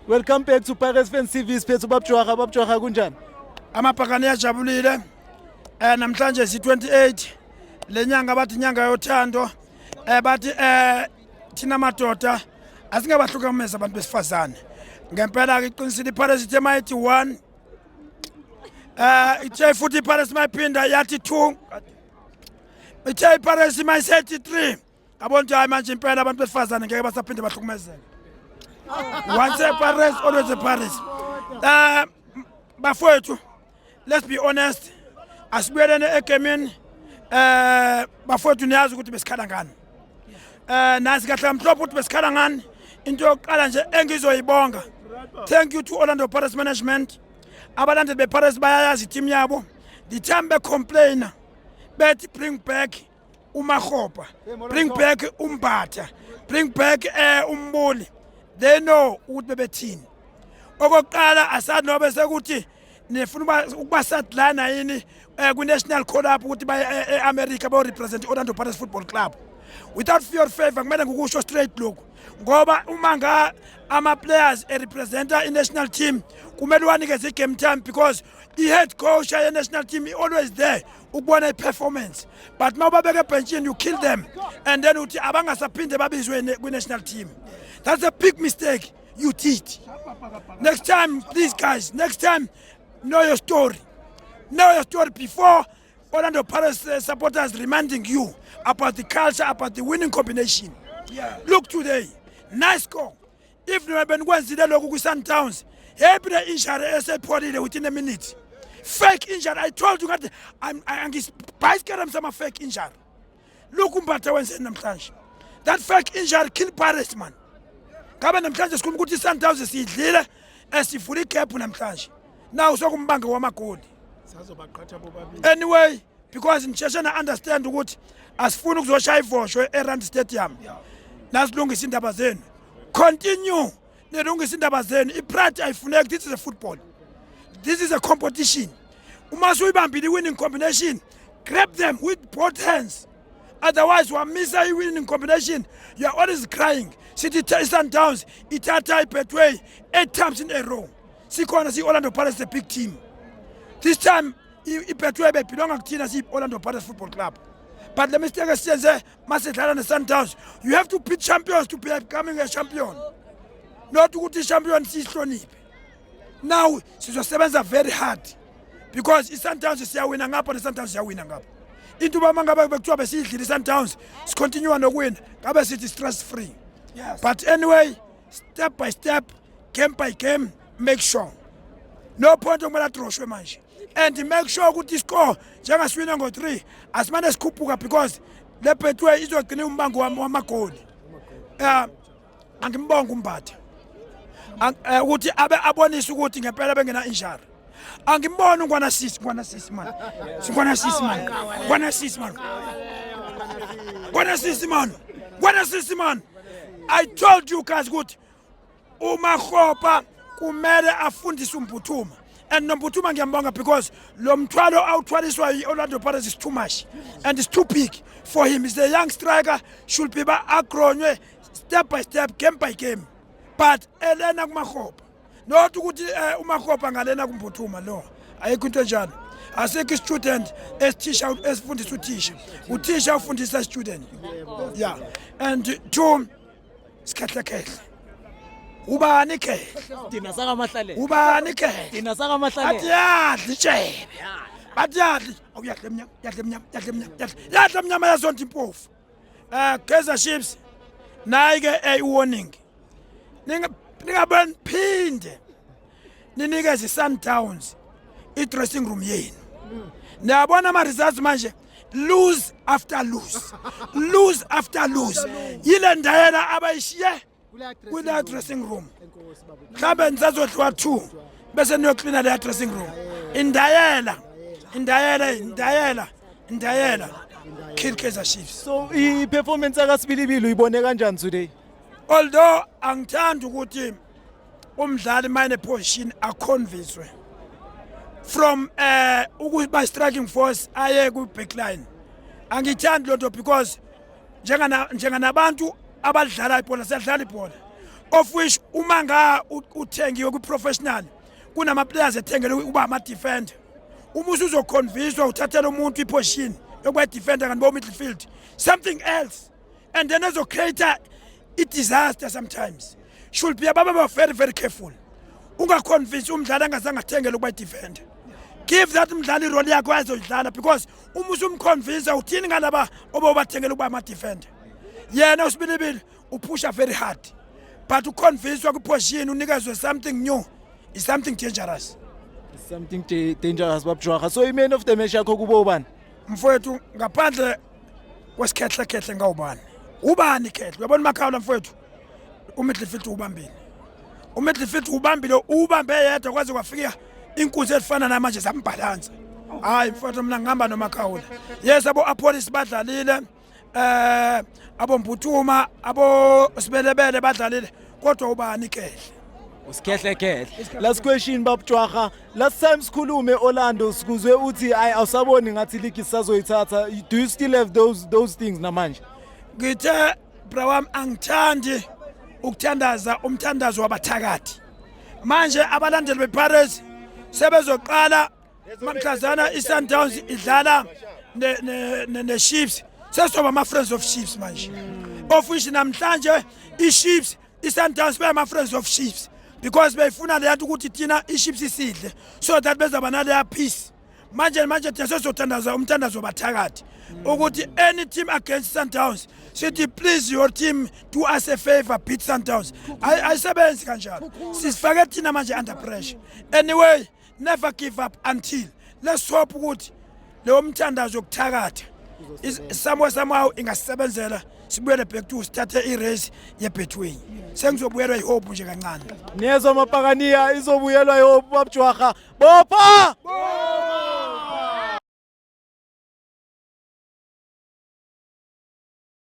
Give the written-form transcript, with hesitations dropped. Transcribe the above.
Welcome back to Pirates Fans TV. Siphethe uBabjwaha. Babjwaha, kunjani? Amabhakane ajabulile. Namhlanje si 28 lenyanga, bathi inyanga yothando. Bathi thina madoda asingabahlukumeza abantu besifazane. Ngempela ke iqinisile iPirates, ithe mayithi 1, ithe futhi iPirates mayiphinda yathi 2, ithe iPirates mayisethi 3, ngabona ukuthi hayi, manje impela abantu besifazane ngeke basaphinde bahlukumezeke. Once a Pirates, always a Pirates. Bafowethu, let's be honest, asibuyelene egemini. Bafowethu, niyazi ukuthi besikhala ngani. Nazi kahle kamhlophe ukuthi besikhala ngani. Into yokuqala nje engizoyibonga, thank you to Orlando Pirates management. Abalandeli bePirates bayayazi i-team yabo. The time becomplaina bethi bring back uMakgopa, bring back uMbatha, bring back uMbuli, they know ukuthi bebethini. Okokuqala, asazi nobe sekuthi nifuna ukuba sideline yini kwi-national call up ukuthi baye e-America bayo-represent i-Orlando Pirates Football Club. Without fear or favor, kumele ngikusho straight lokhu, ngoba uma nga ama-players erepresenta i-national team, kumele uwanikeze i-game time, because i-head coach ye-national team i-always there ukubona i-performance. But uma ubabeka ebhentshini, you kill them, and then uthi abangasaphinde babizwe kwi-national team. That's a big mistake you did. Next time, please guys, next time, know your story, know your story before Orlando Pirates supporters reminding you about the culture, about the winning combination. Look today, nice score. If noma benikwenzile lokhu kwi-Sundowns, yephi le injury esepholile within a minute? Fake injury. I told you ngathi angisibhayisikele sama fake injury. Look, uMbatha wenzeni namhlanje? That fake injury kill Pirates, man. Ngabe namhlanje sikhuluma ukuthi i-Sundowns siyidlile, esivula igap namhlanje. Now sokumbanga wamagoli. Sazobaqhatha bobabili. Anyway, because nisheshe na-understand ukuthi asifuni ukuzoshaya ivosho e-Rand Stadium, nasilungisa indaba zenu. Continue nilungisa indaba zenu. I-pride ayifuneki. This is a football, this is a competition. Uma suyibambile i-winning combination, grab them with both hands. Otherwise wamisa i-winning combination, you are always crying. Sithi i-Sundowns ithatha iBetway eight times in a row. Sikhona siyi-Orlando Pirates, the big team. This time iBetway bebelonga kuthina siyi-Orlando Pirates Football Club. But le mistake esiyenze masidlala ne-Sundowns, you have to beat champions to be becoming a champion, not ukuthi i-champion siyihloniphe. Now sizosebenza very hard, because i-Sundowns siyawina ngapha, ne-Sundowns siyawina ngapha. Into uba mangabe bekuthiwa besiyidlile i-Sundowns, sicontinue nokuwina, ngabe sithi stress free. But anyway, step by step, game by game, make sure no point okumele adroshwe manje, and make sure ukuthi iscore njengasiwina ngo-3, asimane sikhuphuka, because le Betway izogcina umbango wamagoli. Angimbonga uMbatha ukuthi abe abonise ukuthi ngempela bengena injury. Angimboni ungwana sisi, ngwana sisi man, ngwana sisi man, ngwana sisi man, ngwana sisi man, ngwana sisi man. I told you guys ukuthi uMakgopa kumele afundise uMbuthuma, and noMbuthuma ngiyambonga, because lo mthwalo awuthwaliswa yi-Orlando Pirates is too much and it's too big for him. He's a young striker, should be ba-agronywe step by step, game by game, but elena kuMakgopa, not ukuthi uMakgopa ngalena kuMbuthuma. No, ayikho into enjalo. Asikho i-student esithisha esifundisa uthisha, uthisha ufundisa student. Yeah, and two, sikhehlekhehle, ubani khehle? Thina sakaMahlalela. Ubani khehle? Thina Athi sakaMahlalela. Yadla itshebe, bathi yadla. Awuyadla emnyama, yadla emnyama, yadla emnyama, yadla, yadla emnyama, yazonda impofu. Kaizer Chiefs, nayi ke a warning. Ningabe niphinde ninikeze i-Sundowns i-dressing room yenu. Niyabona ama-results manje, lose after lose, lose after lose. Yile ndayela abayishiye kuleya dressing room. Mhlawumbe nisazodliwa two, bese niyoklina leya dressing room. Indayela, indayela, indayela, indayela kill Kaizer Chiefs. So i-performance yakaSibilibili uyibone kanjani today? Although angithandi ukuthi umdlali mayine position aconvincewe from ukuba striking force aye ku backline, angithandi lonto, because njengana njenganabantu abadlala ibhola, siyadlala ibhola. Of which uma nga uthengiwe kwi-professional, kunama-players ethengelwe ukuba ama-defender. Uma usuzoconvincewa uthathela umuntu iposition yokuba defender kanti bo-midfield something else, and then ezocreate i-disaster sometimes, should be ababe very very careful. Ungaconvince umdlali angazange athengele ukuba i-defender. Give that mdlali irole yakho azoyidlala, because uma usumconvince, uthini ngalaba obobathengele ukuba ama-defender? Yena uSibilibili uphusha very hard, but uconvincewa kwiposition, unikezwe something new, is something dangerous. Something dangerous, Babjwaga. So i-man of the match yakho kubo ubani? Mfowethu, ngaphandle kwesikhehlekhehle, ngawubani ubani khehle? Uyabona uMakhawula, mfowethu, umidfield ubambile, umidfield ubambile, ubambe yedwa kwaze kwafika inkunzi elifana namanje zambhalansa. Hayi mfowethu, mina ngihamba noMakhawula. Yes, abo Appollis badlalile, abo Mbuthuma, abo Sibelebele badlalile, kodwa ubani kehle? Usikhehlekhehle. Last question, Babjwaga. Last time sikhulume Orlando, sikuzwe uthi ayi, awusaboni ngathi league isazoyithatha. Do you still have those things namanje? Ngithe, bra wami, angithandi ukuthandaza umthandazo wabathakathi. Manje abalandeli bePirates sebezoqala mamhlazana iSundowns idlala ne-Chiefs, sesoba ama-friends of Chiefs manje, of which namhlanje i-Chiefs, i-Sundowns beyama-friends of Chiefs because beyifuna leya nto ukuthi thina i-Chiefs isidle so that bezaba naleya peace. Manje thina sesizothandaza umthandazo wabathakathi ukuthi any team against Sundowns, sithi, "Please, your team, do us a favor, beat Sundowns." Ayisebenzi kanjalo, sisifake thina manje under pressure. Anyway, never give up until, let's hope ukuthi leyo mthandazo yokuthakatha somewhere somehow ingasebenzela, sibuyele back to sithathe i-race ye-Betway. Sengizobuyelwa ihope nje kancane. Niyezwa mapakaniya, izobuyelwa ihope, Babjwaga. Bopha!